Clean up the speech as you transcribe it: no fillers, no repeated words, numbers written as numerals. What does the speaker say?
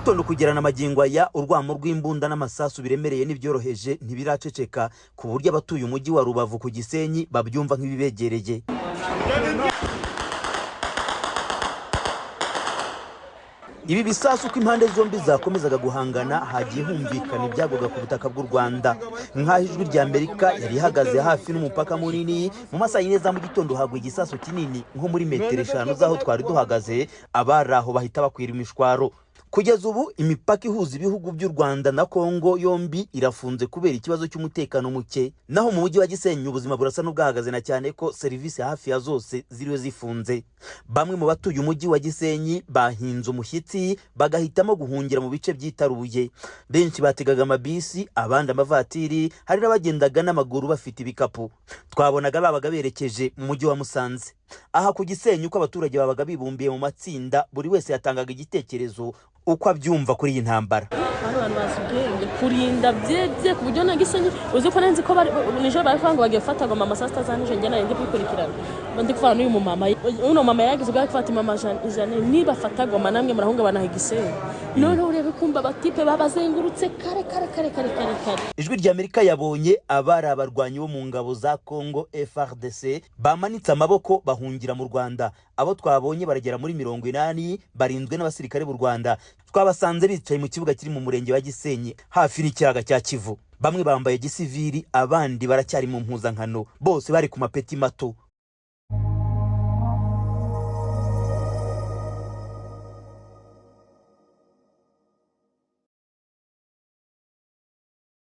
Gitondo kugera na magingo aya, urwamo rw'imbunda n'amasasu biremereye n'ibyoroheje ntibiraceceka, ku buryo abatuye umujyi wa Rubavu ku Gisenyi babyumva nk'ibibegereye. Ibi bisasu, uko impande zombi zakomezaga guhangana, hagiye humvikana ibyagwaga ku butaka bw'u Rwanda. Nk'aho Ijwi rya Amerika yari ihagaze hafi n'umupaka munini, mu masaha 4 za mu gitondo hagwa igisasu kinini nko muri metero 5 z'aho twari duhagaze. Abari aho bahita bakwira imishwaro. Kugeza ubu imipaka ihuza ibihugu by'u Rwanda na Kongo yombi irafunze kubera ikibazo cy'umutekano muke. Naho mu mujyi wa Gisenyi ubuzima burasa n'ubwahagaze, na cyane ko serivisi hafi ya zose ziriwe zifunze. Bamwe mu batuye umujyi wa Gisenyi bahinze umushyitsi, bagahitamo guhungira mu bice byitaruye. Benshi bategaga amabisi, abandi amavatiri, hari n'abagendaga n'amaguru bafite ibikapu. Twabonaga babaga berekeje mu mujyi wa Musanze. Aha ku Gisenyi, uko abaturage babaga bibumbiye mu matsinda, buri wese yatangaga igitekerezo uko abyumva kuri iyi ntambara. Bano bantu bazi ubwenge kurinda byebye, ku buryo na Gisenyi uzi ko nzi ko bari nijoro bari kuvuga ngo bagiye gufata Goma amasaa 6 za nijoro. Njye nari ndi kubikurikirana, ndi kuvana n'uyu mumama. Uno mama yagize ubwo gufata mama Jane, nibafata Goma namwe murahungabana Gisenyi. Noneho urebe kumva abatipe babazengurutse kare kare kare kare kare kare. Ijwi rya Amerika yabonye abari abarwanyi bo mu ngabo za Congo FARDC bamanitse amaboko bahungira mu Rwanda. Abo twabonye baragera muri 80, barinzwe n'abasirikare b'u Rwanda. Twabasanze bicaye mu kibuga kiri mu murenge wa Gisenyi, hafi n'ikiyaga cya Kivu. Bamwe bambaye gisivili, abandi baracyari mu mpuzankano, bose bari ku mapeti mato.